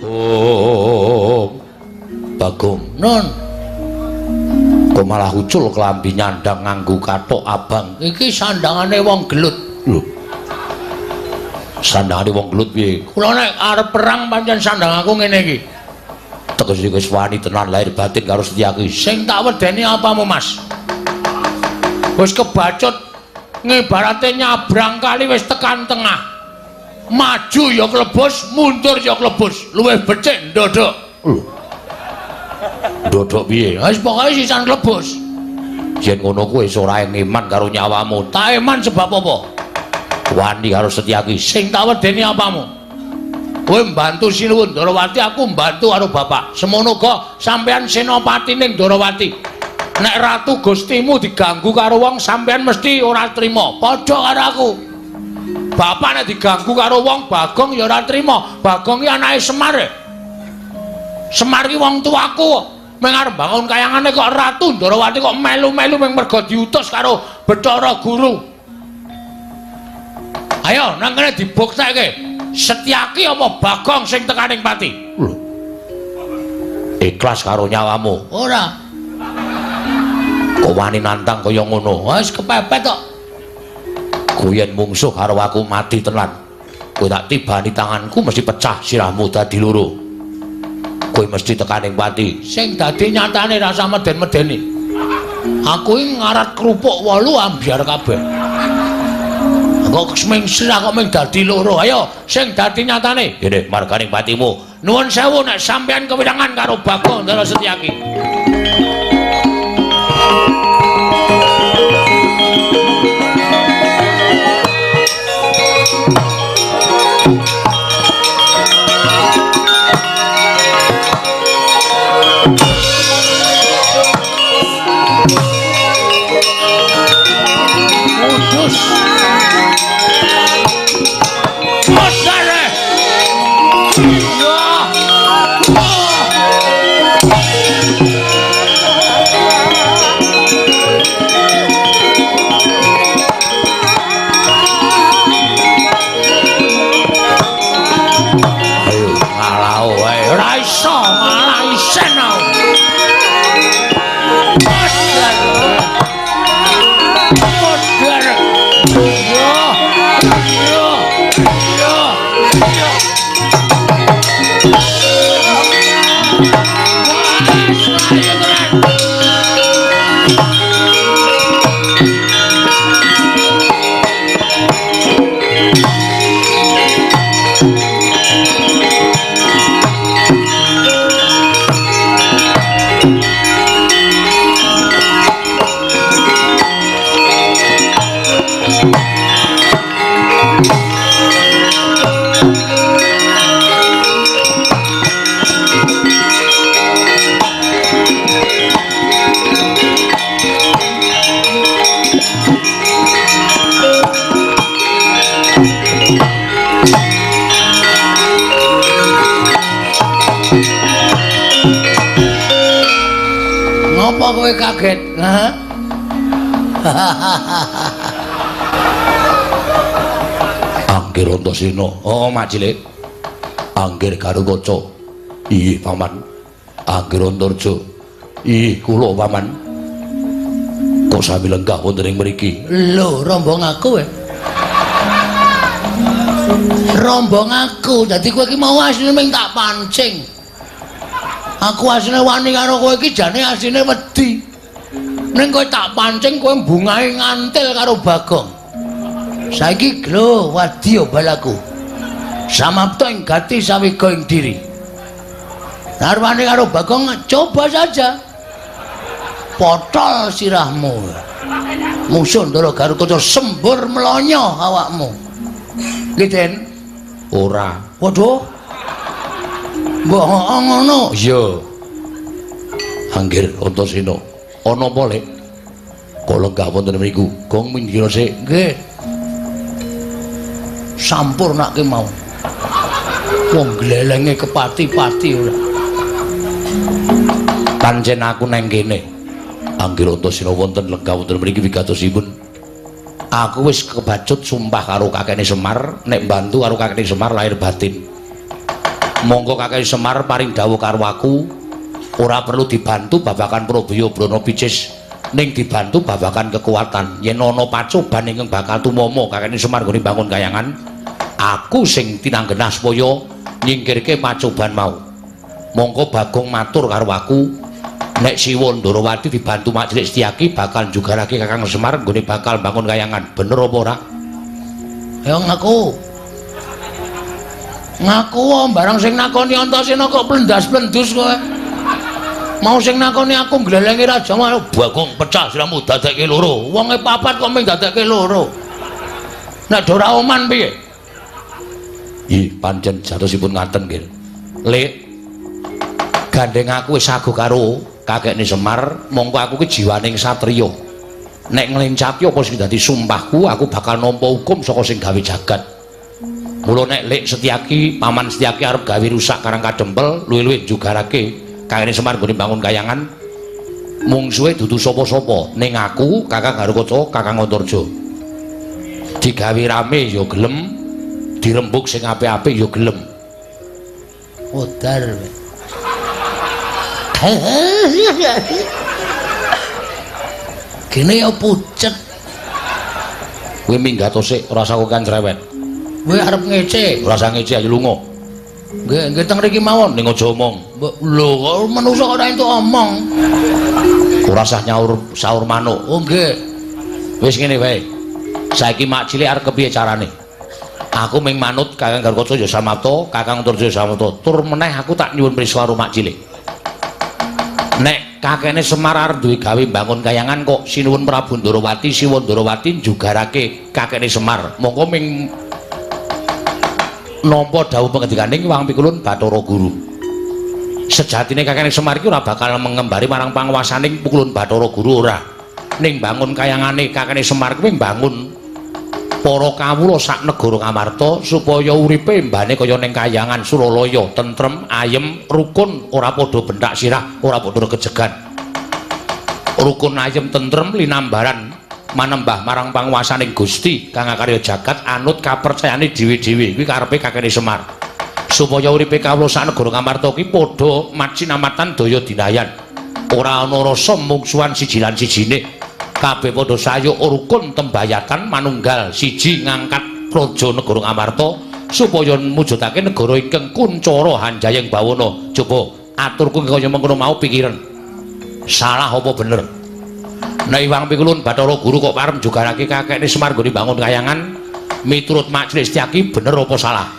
Oh. Bagong, nun. Kok malah ucul klambi nyandang nganggo kathok abang. Iki sandangane wong gelut. Lho. Sandangane wong gelut piye? Kula nek arep perang pancen sandang aku ngene iki. Tegese wis wani tenan lahir batin karo Setyaki. Sing tak wedeni apamu, Mas? Wis kebacut ngibarate nyabrang kali wis tekan tengah. Maju ya klebus, mundur ya klebus. Luwih becik ndodok. Lho. Ndodok piye? Wis pokoke sisan klebus. Yen ngono kuwi wis ora eman karo nyawamu. Tak eman sebab apa? Wani karo Setyaki. Sing tak wedeni apamu? Kowe mbantu Sinuwun Ndorowati, aku mbantu karo bapak. Semono uga sampeyan senopati ning Ndorowati. Nek ratu Gustimu diganggu karo wong, sampeyan mesti ora trima. Padha karo aku. Bapak nek diganggu karo wong, Bagong ya ora trima. Bagong ki anake Semar. Semar ki wong tuaku. Meng arep bangun kayangane kok Ratu Ndorowati kok melu-melu meng merga diutus karo Bathara Guru. Ayo nang kene dibuktekke. Setyaki apa Bagong sing tekaning pati? Lho. Ikhlas karo nyawamu? Ora. Kok wani nantang kaya ngono? Wis kepepet kok. Kowe yen mungsuh karo aku mati tenan. Kowe tak tibani tanganku mesti pecah sirahmu dadi loro. Kowe mesti tekaning pati. Sing dadi nyatane rasa meden-medeni. Aku iki ngarat kerupuk 8 ambyar kabeh. Kok ming sirah kok ming dadi loro. Ayo sing dadi nyatane. Ngene marganing patimu. Nuwun sewu nek sampeyan kewirangan karo Bagong Ndara Setyaki. Kudus. Ngopo kowe kaget? Hah? Anggir Antasena. Oh, Mak Cilik. Anggir Garukaca. Iya, Paman. Anggir Antarja. Iya, kula Paman. Kok sami lenggah wonten ing mriki? Lho, rombong aku e. Rombong aku. Dadi kowe iki mau asline ming tak pancing. Aku asline wani karo kowe iki jane asline wedi. Ning kowe tak pancing kowe bungahe ngantil karo Bagong. Saiki glo wadya balaku. Samapta ing gati sawiga ing diri. Arwane karo Bagong coba saja. Potol sirahmu. Musuh Ndara Garukaca sembur mlonyo awakmu. Nggih, Den? Ora. Waduh. Mbok ngono. Iya. Anggir Antasena. Ana apa, Lek? Kok lenggah wonten mriku? Gong minggir sik. Nggih. Sampurnake mau. Wong glelenge kepati-pati ora. Pancen aku nang kene. Anggir Antasena wonten lenggah wonten mriki wigatosipun. Aku wis kebacut sumpah karo kakekne Semar, nek mbantu karo kakekne Semar lahir batin. Monggo Kakek Semar paring dawuh karo aku, ora perlu dibantu babagan Probaya Brana Picis, ning dibantu babagan kekuatan. Yen ana pacoban ingkang bakal tumama Kakek Semar nggone bangun kayangan, aku sing tinanggenah supaya nyingkirke pacoban mau. Monggo Bagong matur karo aku, nek Siwa Ndarawati dibantu Mak Cilik Setyaki bakal njugarake Kakang Semar nggone bakal bangun kayangan. Bener apa ora? Ya ngaku. Ngaku wae barang sing nakoni Antasena kok plendas-plendus kowe. Mau sing nakoni aku nglelengi raja mau Bagong pecah siramu dadekke loro. Wonge papat kok mung dadekke loro. Nek ora oman piye? Ih, pancen jatosipun ngaten nggih. Lek gandeng aku wis sago karo kakekne Semar, mongko aku ki jiwaning satriya. Nek nglencati apa sing dadi sumpahku, aku bakal nampa hukum saka sing gawe jagat. Mula nek Lek Setyaki, Paman Setyaki arep gawe rusak Karang Kadempel, luwih-luwih njugarake kakekne Semar nggone bangun kayangan, mungsuhe dudu sapa-sapa, ning aku, Kakang Garukaca, Kakang Antarja. Digawe rame ya gelem, dirembug sing apik-apik ya gelem. Modar. Gene ya pucet. Kowe minggat sik, ora usah kokean cerewet. Kowe arep ngece, ora usah ngece, ayo lunga. Nggih, nggih teng mriki mawon. Ning aja omong. Lho, kok manungsa ora entuk omong. Ora usah nyaur saur manuk. Oh nggih. Wis ngene wae. Saiki Mak Cilik arep kepiye carane? Aku ming manut Kakang Garukaca ya samapta, Kakang Antarja ya samapta. Tur meneh aku tak nyuwun prisa karo Mak Cilik. Nek kakekne Semar arep duwe gawe mbangun kayangan kok sinuwun Prabu Ndarawati, Siwa Ndarawati njugarake kakekne Semar. Mongko ming nampa dawuh pangendikaning Wang Pikulun Bathara Guru. Sejatine kakekne Semar iki ora bakal mengembari marang panguwasaning Pukulun Bathara Guru ora. Ning bangun kayangane kakekne Semar kuwi mbangun para kawula sak negara Ngamarta supaya uripe mbane kaya ning kayangan Suralaya, tentrem, ayem, rukun, ora padha benthak sirah, ora padha regejegan. Rukun, ayem, tentrem, linambaran manembah marang panguwasaning Gusti kang akarya jagat anut kapercayane dhewe-dhewe. Kuwi karepe kakekne Semar. Supaya uripe kawula sak negara Ngamarta ki padha macinamatan daya dinayan. Ora ana rasa mungsuhan siji lan sijine. Kabeh padha sayuk rukun tembayatan manunggal siji ngangkat praja negara Ngamarta supaya mujudake negara ingkang kuncara hanjayeng bawana. Coba aturku kaya mengkono mau pikiran. Salah apa bener? Nek Iwang Pikulun Bathara Guru kok parem jugarake kakekne Semar nggone bangun kayangan miturut Mak Cilik Setyaki bener apa salah?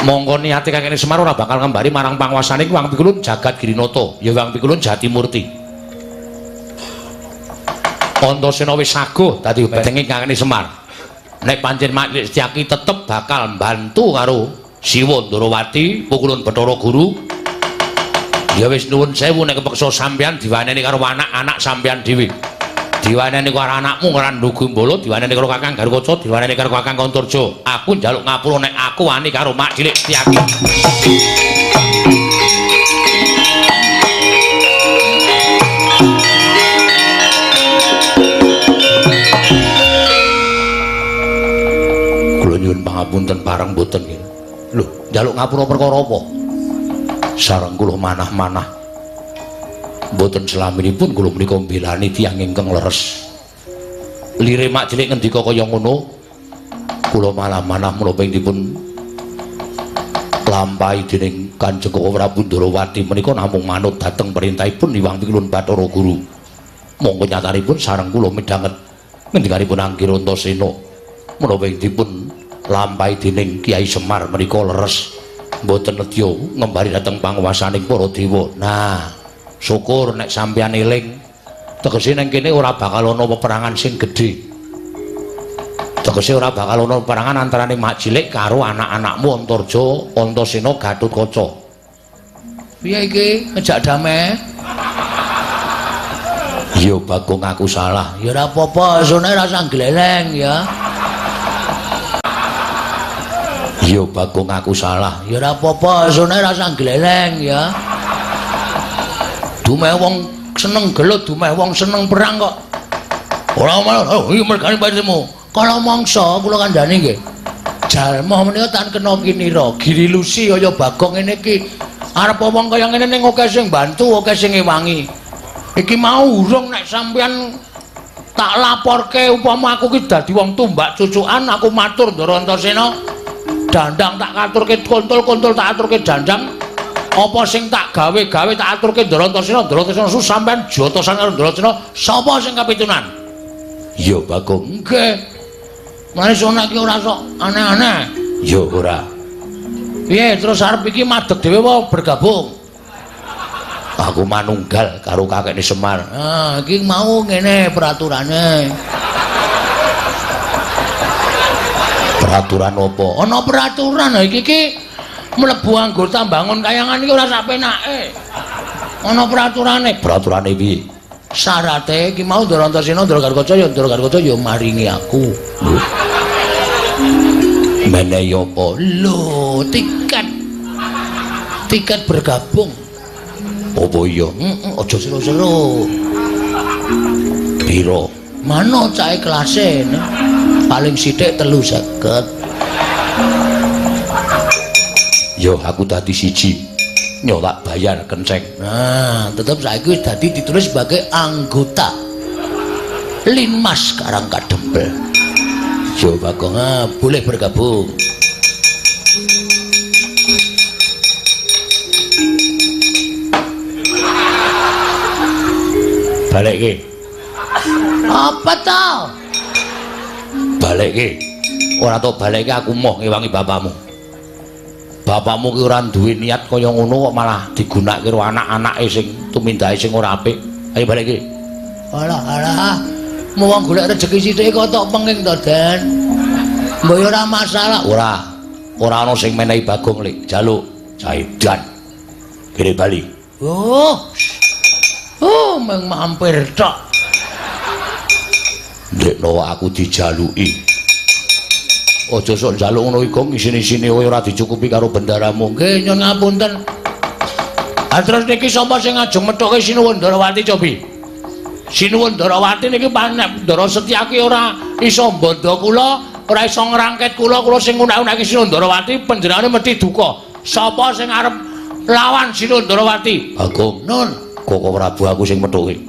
Mongko niate kakekne Semar ora bakal ngembari marang panguwasane Iwang Pikulun Jagat Girinata, ya Iwang Pikulun Jatimurti. Antasena wis saguh dadi bentenge kakekne Semar. Nek pancen Mak Cilik Setyaki tetep bakal mbantu karo Siwa Ndarawati Pukulun Bathara Guru, ya wis nuwun sewu nek kepeksa sampeyan diwaneni karo anak-anak sampeyan dhewe. Diwaneni karo anakmu Randhu Gumbala, diwaneni karo Kakang Garukaca, diwaneni karo Kakang Antarja. Aku njaluk ngapura nek aku wani karo Mak Cilik Setyaki. Kula nyuwun pangapunten pareng mboten nggih. Lho, njaluk ngapura perkara apa? Sareng kula manah-manah. Mboten selaminipun kula menika mbelani tiyang ingkang leres. Lire Mak Cilik ngendika kaya ngono, kula malah manah menapa ing dipun lampahi dening Kanjeng Prabu Ndarawati menika namung manut dhateng perintahipun Hyang Pikulun Bathara Guru. Monggo nyatanipun sareng kula midhanget ngendikanipun Angger Antasena menapa ing dipun lampahi dening Kyai Semar menika leres. Mboten nedya ngembari dhateng panguwasaning para dewa. Nah, syukur nek sampeyan eling. Tegese nang kene ora bakal ana peperangan sing gedhe. Tegese ora bakal ana peperangan antarane Mak Cilik karo anak-anakmu Antarja, Antasena, Gatotkaca. Piye iki ngejak damai? Ya Bagong aku salah. Ya ora apa-apa, sone ora usah gleleng ya. Ya Bagong aku salah. Ya ora apa-apa, sone ora usah gleleng ya. Dumeh wong seneng gelut, dumeh wong seneng perang kok. Ora malah, oh iki mergane patimu. Kala mangsa kula kandhani nggih. Jalma menika tan kena kinira, girilusi kaya Bagong ngene iki. Arep wong kaya ngene ning akeh sing bantu, akeh sing ngewangi. Iki mau urung nek sampeyan tak laporke upama aku ki dadi wong tumbak cucukan, aku matur Ndara Antasena. Dandang tak katurke kontol-kontol tak aturke dandang. Apa sing tak gawe-gawe tak aturke Ndara Antasena, Ndara Antasena su sampeyan jotosan karo Ndara Antasena, sapa sing kapitunan? Ya Bagong. Nggih. Mane sono iki ora sok aneh-aneh. Ya ora. Piye terus arep iki madeg dhewe apa bergabung? Aku manunggal karo kakekne Semar. Ah, iki mau ngene peraturane. Peraturan apa? Ana peraturan iki iki mlebu anggota bangun kayangan iki ora sak penake. Ana peraturane. Peraturane piye? Syarate iki mau Ndara Antasena, Ndara Garukaca ya Ndara Garukaca ya maringi aku. Lho. Menehi apa? Lho, tiket. Tiket bergabung. Apa iya? Heeh, aja seru-seru. Piro? Mano cahe kelase. Paling sithik 350. Yo aku dadi siji. Yo tak bayar kenceng. Nah, tetep saiki wis dadi ditulis sebagai anggota Linmas Karang Kadempel. Yo Bagong, boleh bergabung. Balekke. Apa to? Balekke. Ora tok balekke aku moh ngewangi bapakmu. Bapakmu ki ora duwe niat kaya ngono kok malah digunakake karo anak-anake sing tumindake sing ora apik. Ayo balekke. Alah alah. Wong golek rejeki sithik kok tok penging to, Den. Mbok ya ora masalah. Ora. Ora ana sing menehi Bagong lek jaluk saidan. Kene bali. Oh. Oh, mung mampir tok. Ndekno aku dijaluki. Aja sok njaluk ngono iku ngisin-isine ora dicukupi karo bendaramu. Nggih, nyun ngapunten. Ha terus niki sapa sing ngajeng methuke Sinuwun Ndarawati cobi? Sinuwun Ndarawati niki panek Ndara Setyaki ora iso mbandha kula, ora iso ngrangket kula, kula sing ngunak-unake Sinuwun Ndarawati panjenengane mesti duka. Sapa sing arep lawan Sinuwun Ndarawati? Bagong. Nun, Koko Prabu aku sing methuke.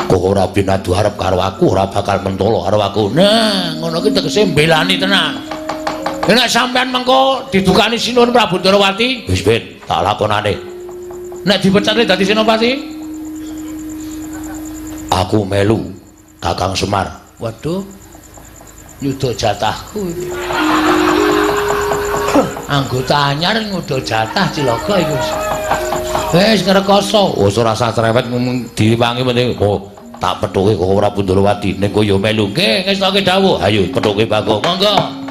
Koko Prabu nadu arep karo aku ora bakal mentolo karo aku. Nah, ngono ki tegese mbelani tenan. Nek sampean mengko didukani Sinuwun Prabu Ndarawati, wis ben tak lakonane. Nek dipecatne dadi senopati, aku melu Kakang Semar. Waduh. Nyuda jatahku iki. Anggota anyar nyuda jatah cilaka iki. Wis ngrekoso. Wis ora usah cerewet diwangi penting. Oh, tak pethuke Koko Prabu Ndarawati ning kowe ya melu. Nggih, ngestoke dawuh. Ayo pethuke Bagong. Monggo.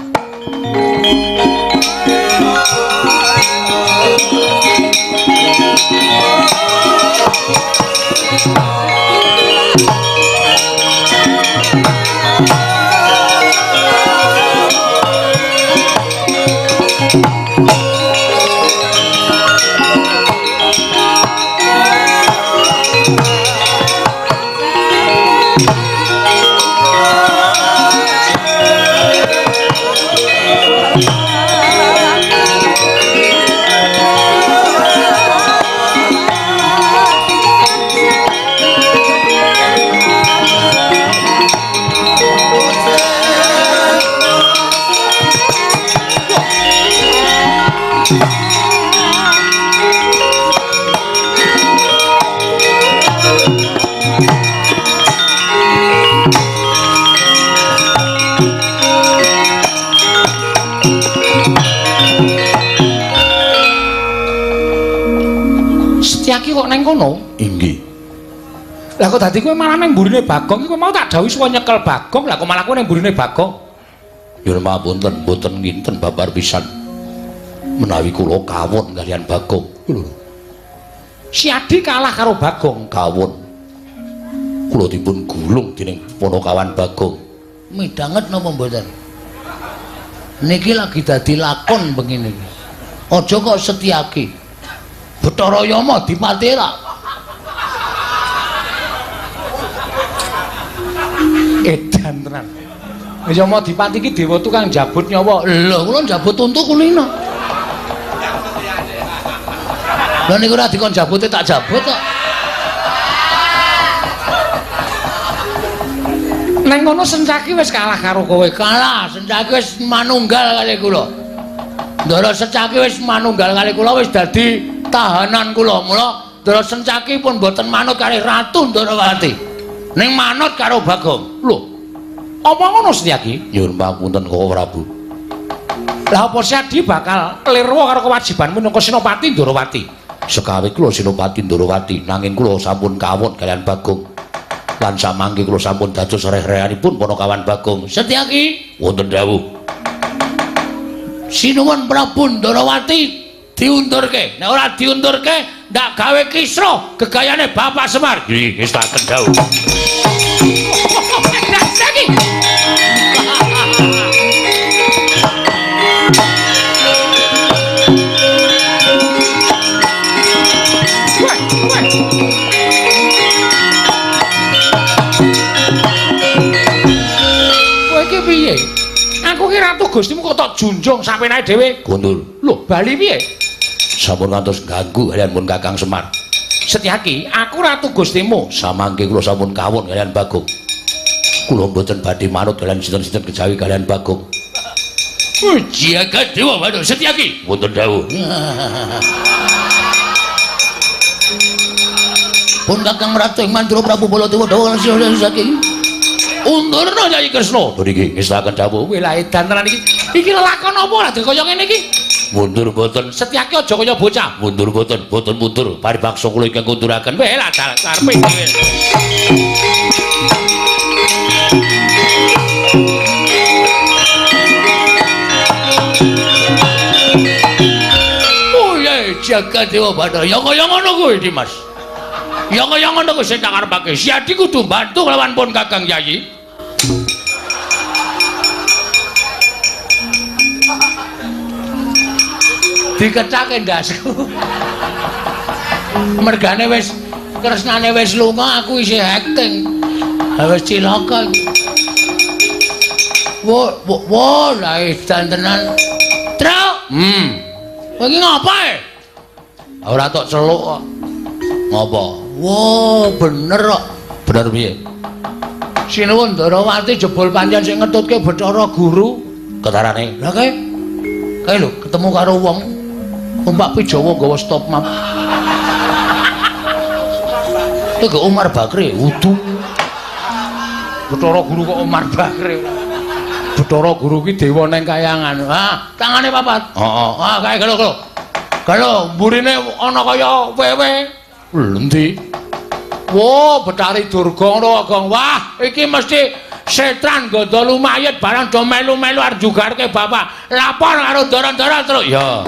Setyaki kok neng kono? Inggih. Lah kok dadi kowe malah neng mburine Bagong iki kowe mau tak dawuhi suwa nyekel Bagong, lah kok malah kowe neng mburine Bagong? Nyuwun mapunten, mboten nginten babar pisan. Menawi kula kawon kaliyan Bagong. Lho. Si Adi kalah karo Bagong. Kawon. Kula dipun gulung dening Ponokawan Bagong. Midhanget napa mboten? Niki lagi dadi lakon bengi niki. Aja kok Setyaki. Bathara Yama dipati ra. Edan tenan. Yamadipati iki dewa tukang njabut nyawa. Lho, kula njabut untu kulino. Lha niku ora dikon jabute tak jabut kok. Neng ngono Sencaki wis kalah karo kowe. Kalah, Sencaki wis manunggal kali kula. Ndara Sencaki wis manunggal kali kula, wis dadi tahanan kula. Mula Ndara Sencaki pun mboten manut kali Ratu Ndarawati. Ning manut karo Bagong. Lho. Apa ngono Setyaki? Nyuwun pangapunten Koko Prabu. Lah apa Setyadi bakal lirwa karo kewajibanmu minangka Senopati Ndarawati? Sekawe kula Senopati Ndarawati, nanging kula sampun kawon kaliyan Bagong. Lan samangke kula sampun dados reh-rehanipun Panakawan Bagong. Setyaki, wonten dawuh. Sinuwun Prabu Ndarawati diundurke. Nek ora diundurke, ndak gawe kisruh gegayane Bapak Semar. Nggih, ngestaken dawuh. Setyaki. Piye? Aku ki ratu Gustimu kok tok junjung sapenake dhewe. Kundur. Lho, bali piye? Sampun ngantos ganggu kaliyan pun Kakang Semar. Setyaki, aku ratu Gustimu. Samangke kula sampun kawon kaliyan Bagong. Kula mboten badhe manut kaliyan sinten-sinten kejawi kaliyan Bagong. Jaga dewa Bathara Setyaki. Wonten dawuh. Pun Kakang Ratu ing Mandura Prabu Baladewa dawuh Setyaki. Undurna Kyai Kresna. Niki ngestaken dawuh. Kowe lah edan tenan iki. Iki lelakon apa ora kaya ngene iki? Mundur mboten. Setyaki aja kaya bocah. Mundur mboten, mboten mundur. Paribaksa kula ingkang kunduraken. Weh lah karepe dhewe. Oh ya jaga dewa Bathara. Ya kaya ngono kuwi Dimas. Ya kaya ngono kuwi sing tak karepake. Siadi kudu bantu lawan pun Kakang Yayi. Dikecake ndasku. Mergane wis kresnane wis lunga, aku isih acting. Ha wis cilaka iki. Wo wo lah edan tenan. Truk. Kowe iki ngopo e? Ora tok celuk kok. Ngopo? Wo, bener kok. Bener piye? Sinuwun Ndarawati jebul pancen sing ngetutke Bathara Guru. Ketarane. Lah kae. Kae lho ketemu karo wong numpak Pijawa nggawa stop map. Iku Umar Bakri udu. Bathara Guru kok Umar Bakri. Bathara Guru ki dewa neng kayangan. Ha, tangane papat. Heeh. Ah, kae lho lho. Lho, mburine ana kaya wewe. Lho endi? Wo, Bathari Durga ngono Gong. Wah, iki mesti setran gandha lumayit barang do melu-melu arep jugarke bapak. Lapor karo ndara-ndara terus. Ya.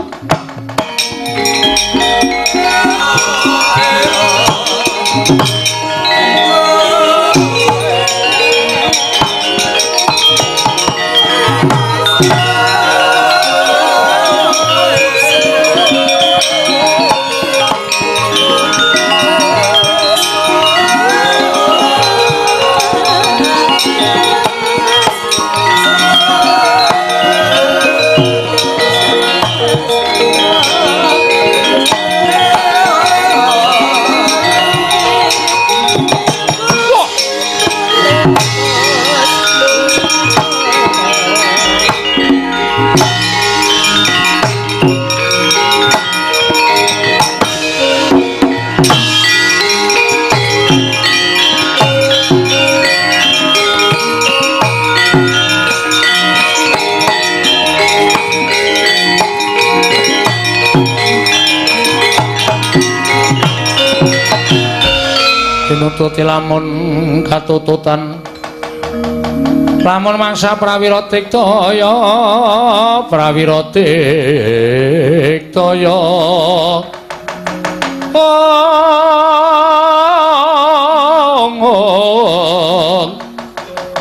Tinututi lamun katututan lamun mangsa prawira tiktaya prawira tiktaya ong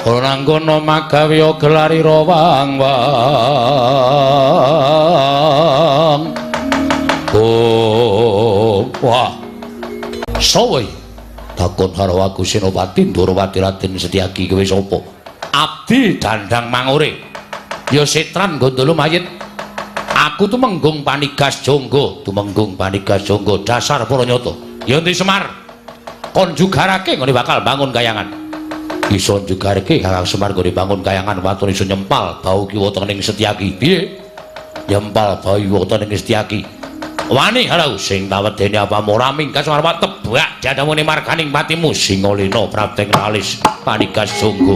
ora nggono magawe gelarira wang wang. Oh wah Sowo takon karo aku Senopati Ndorowati Raden Setyaki kowe sapa? Abdi Dandang Mangure. Ya setran gondolo mayit. Aku tumenggung panigas jonggo, tumenggung panigas jonggo dasar para nyata. Ya endi Semar? Kon jugarake nggone bakal bangun kayangan. Iso jugarake Kakang Semar nggone bangun kayangan waton iso nyempal bau kiwa tengening Setyaki. Piye? Nyempal bau kiwa tengening Setyaki. Wani halau sing tawedene apamu ora minggat Semar tebak jadamune marganing patimu Singalena prapteng alis panigas jonggo.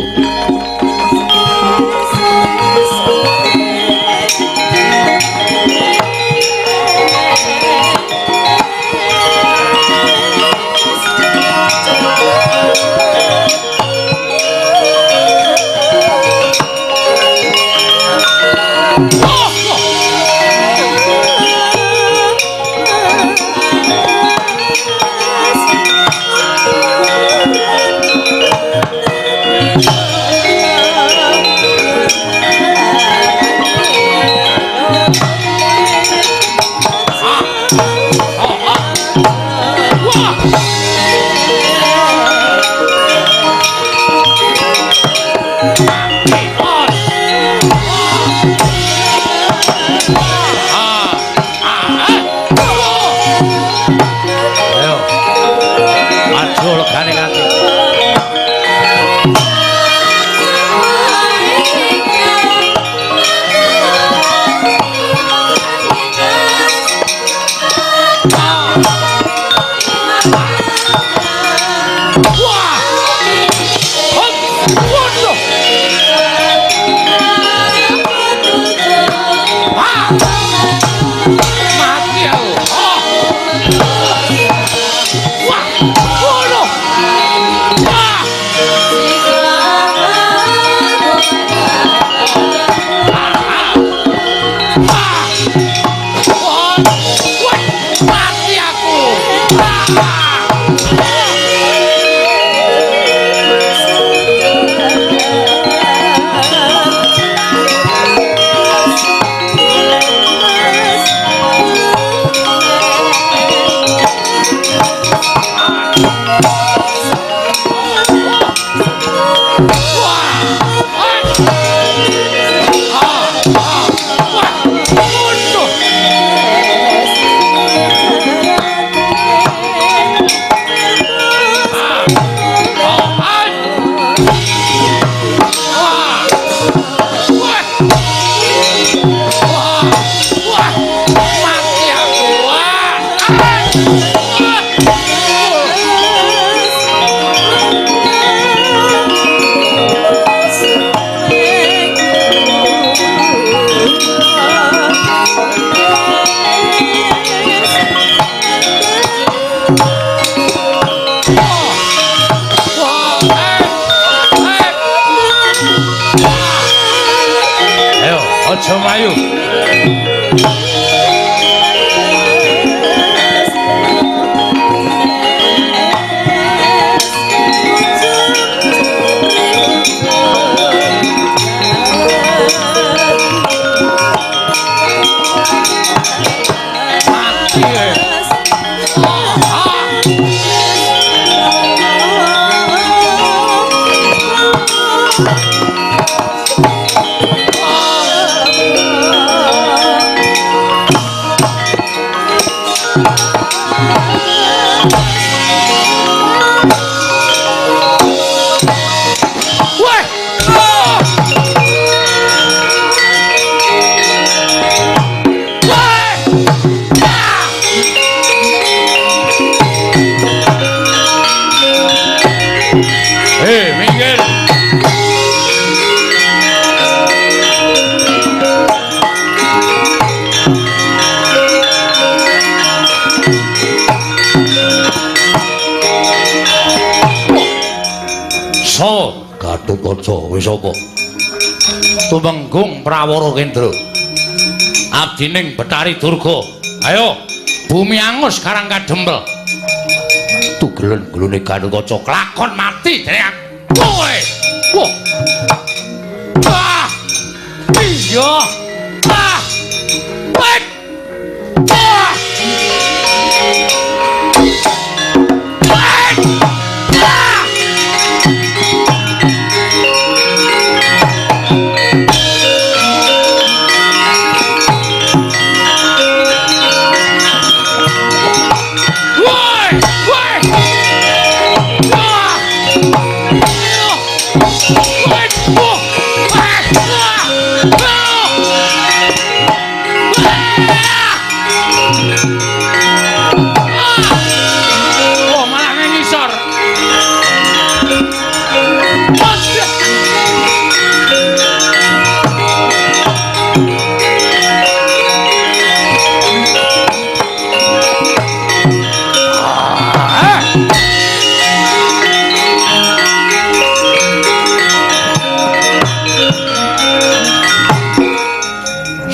Aja mayu. Gatotkaca wis apa? Tumenggung Prawara Kendra. Abdining Bathari Durga. Ayo, bumi angus karang kadempel. Tugelen gulune Gatotkaca klakon mati dening aku. Wah. Ah. Iya. Ah. Wek. Ah. Wek. Ah.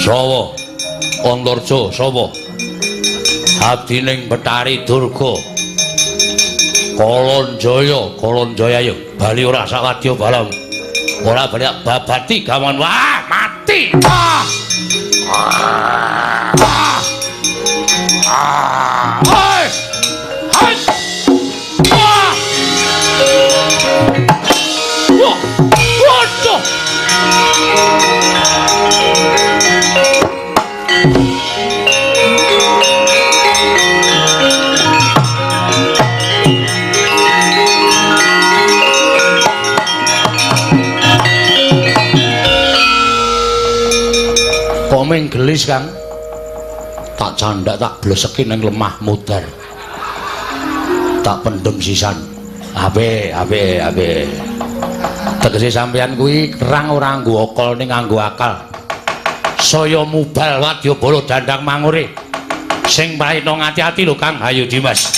Sawa Antarja sapa? Abdining Bathari Durga. Kalanjaya, Kalanjaya yo bali ora sawadya balam. Ora bali babati gawan. Wah, mati. Ah. Ah. Ah. Hai. Hai. Wah. Wah. Waduh. Komeng gelis, Kang. Tak candak tak bleseki ning lemah mudar. Tak pendem sisan. Ape, ape, ape. Tegese sampeyan kuwi kerang ora nganggo akal ning nganggo akal. Saya mubal wadyabala dandang mangure. Sing praitna ngati-ati lho, Kang. Hayu Dimas.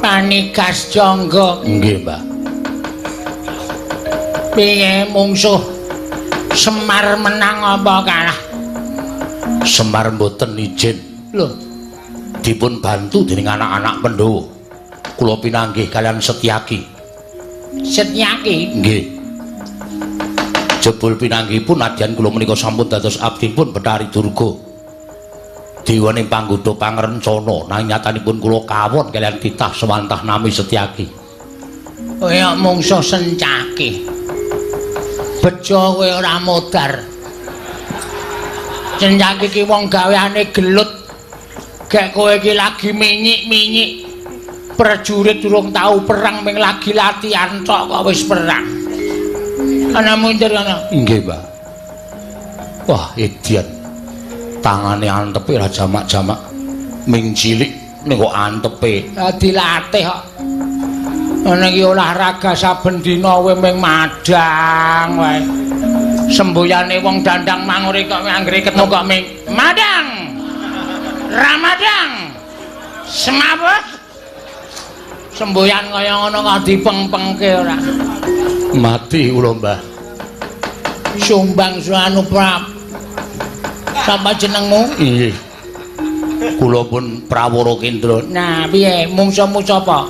Panikas Jangga. Nggih, Mbah. Piye mungsuh Semar menang apa kalah? Semar mboten izin. Lho, dipun bantu dening anak-anak Pandhawa. Kula pinanggih kalian Setyaki. Setyaki? Nggih. Jebul pinanggihipun nadyan kula menika sampun dados abdipun Bathari Durga. Dewaning panggoda pangrencana nanging nyatanipun kula kawon kaliyan titah sewantah nami Setyaki. Kowe mungsuh Sencaki. Bejo kowe ora modar. Sencaki ki wong gaweane gelut. Gek kowe iki lagi minyik-minyik. Prajurit durung tau perang ming lagi latihan tok kok wis perang. Ana mundur ana. Nggih, Mbah. Wah, edian. Tangane antepe ra jamak-jamak. Ming cilik ning kok antepe. Dilatih kok. Ana iki olahraga saben dina kowe ming madang wae. Semboyane wong dandang mangure kok anggere ketemu kok ming madang. Ramadang. Semaput. Semboyan kaya ngono kok dipengpengke ora. Mati kula, Mbah. Sumbang suanu prap. Sapa jenengmu? Nggih. Kula pun Prawara Kendra. Nah, piye mungsuhmu sapa?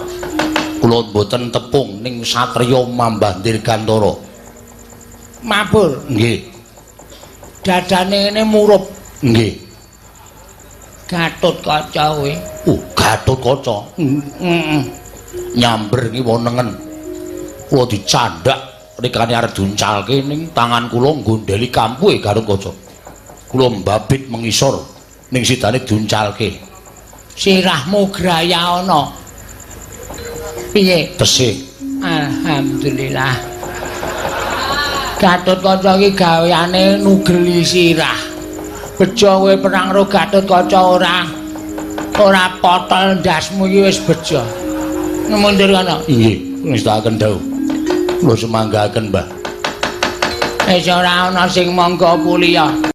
Kula mboten tepung ning satriya Mambah Dirgantara. Mabur. Nggih. Dadane ngene murup. Nggih. Gatut Kaca kowe. Gatut Kaca. Heeh. Nyamber ngiwa nengen. Kula dicandak rikane arep diuncalke ning tangan kula nggondheli kampuhe Gatut Kaca. Kula mbabit mengisor ning sidane diuncalke. Sirahmu graya ana. Piye? Tesih. Alhamdulillah. Gatut Kaca iki gaweane nugeli sirah. Bejo kowe perang karo Gatut Kaca ora ora potol ndasmu iki wis bejo. Mundur ana. Nggih, ngestakaken dawuh. Kula semanggaken, Mbah. Wis ora ana sing mangga kuliah.